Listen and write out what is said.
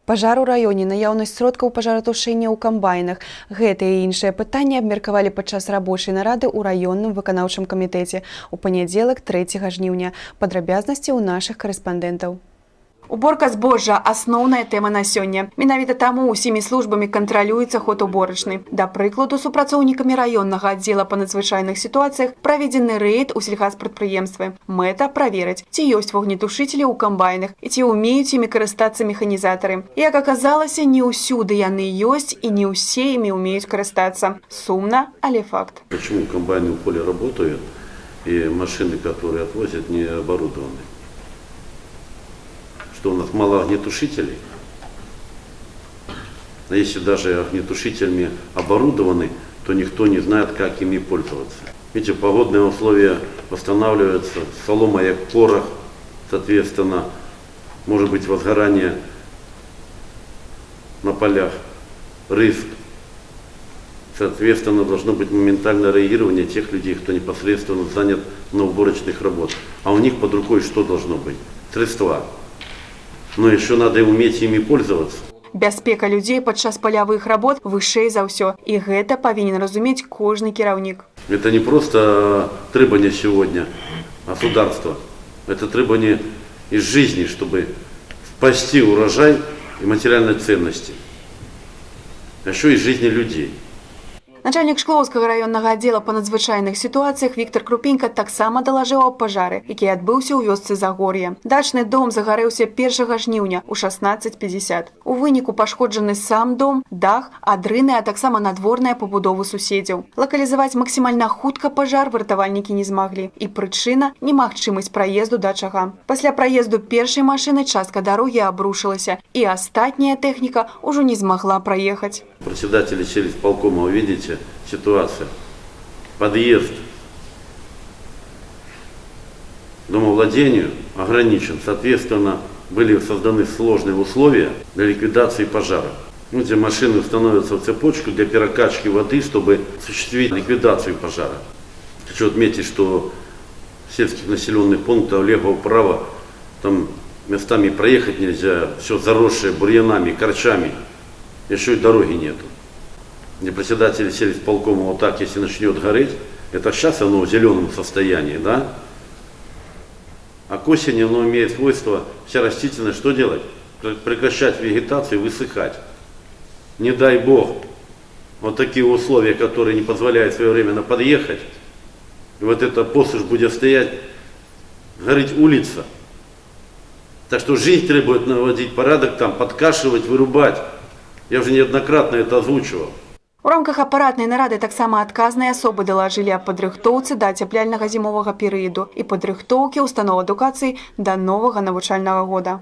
Пажар у раёне, наяўнасць сродкаў пажаратушэння ў камбайнах. Гэтыя і іншыя пытанні абмеркавалі падчас рабочай нарады ў раённым выканаўчым камітэце ў панядзелак, 3 жніўня. Падрабязнасці ў нашых карэспандэнтаў. Уборка збожжа — асноўная тэма на сёння. Менавіта таму ўсімі службамі кантралюецца ход уборачнай. Да прыкладу, супрацоўнікамі раённага аддзела па надзвычайных сітуацыях праведзены рэйд у сельгаспрадпрыемствы. Мэта — праверыць, ці ёсць вогнетушыцелі ў камбайнах і ці ўмеюць імі карыстацца механізатары. Як аказалася, не ўсюды яны ёсць і не ўсе імі ўмеюць карыстацца. Сумна, але факт. Почему комбайны в поле работают и машины, которые отвозят, не оборудованы? Что, у нас мало огнетушителей? А если даже огнетушителями оборудованы, то никто не знает, как ими пользоваться. Видите, погодные условия восстанавливаются, солома як порох, соответственно, может быть возгорание на полях, риск. Соответственно, должно быть моментальное реагирование тех людей, кто непосредственно занят на уборочных работах. А у них под рукой что должно быть? Средства. Но еще надо и уметь ими пользоваться. Бяспека людзей падчас палявых работ вышэй за ўсё. І гэта павінен разумець кожны кіраўнік. Это не просто требование сегодня государства, это требование из жизни, чтобы спасти урожай и материальные ценности, а еще и жизни людей. Начальнік Шклоўскага раённага аддзела па надзвычайных сітуацыях Віктор Крупенька таксама далажыў аб пажары, які адбыўся ў вёсцы Загор'е. Дачны дом загарэўся 1 жніўня ў 16:50. У выніку пашкоджаны сам дом, дах, адрыны, а таксама надворная пабудовы суседзяў. Лакалізаваць максімальна хутка пажар выратавальнікі не змаглі. І прычына — немагчымасць праезду да ачага. Пасля праезду першай машыны частка дарогі абрушылася, і астатняя тэхніка ўжо не змагла праехаць. Председатели сельисполкома, вы видите ситуацию. Подъезд к домовладению ограничен. Соответственно, были созданы сложные условия для ликвидации пожара. Ну, где машины становятся в цепочку для перекачки воды, чтобы осуществить ликвидацию пожара. Хочу отметить, что в сельских населенных пунктах левого права там местами проехать нельзя, все заросшее бурьянами, корчами, еще и дороги нету. Где председатель сельисполкома вот так, если начнет гореть, это сейчас оно в зеленом состоянии, да? А к осени оно имеет свойство, вся растительность, что делать? Прекращать вегетацию и высыхать. Не дай бог, вот такие условия, которые не позволяют своевременно подъехать, и вот эта пустошь будет стоять, гореть улица. Так что жизнь требует наводить порядок там, подкашивать, вырубать. Я уже неоднократно это озвучивал. У рамках апаратнай нарады таксама адказныя асобы далажылі аб падрыхтоўцы да ацяпляльнага зімовага перыяду і падрыхтоўкі устаноў адукацыі да новага навучальнага года.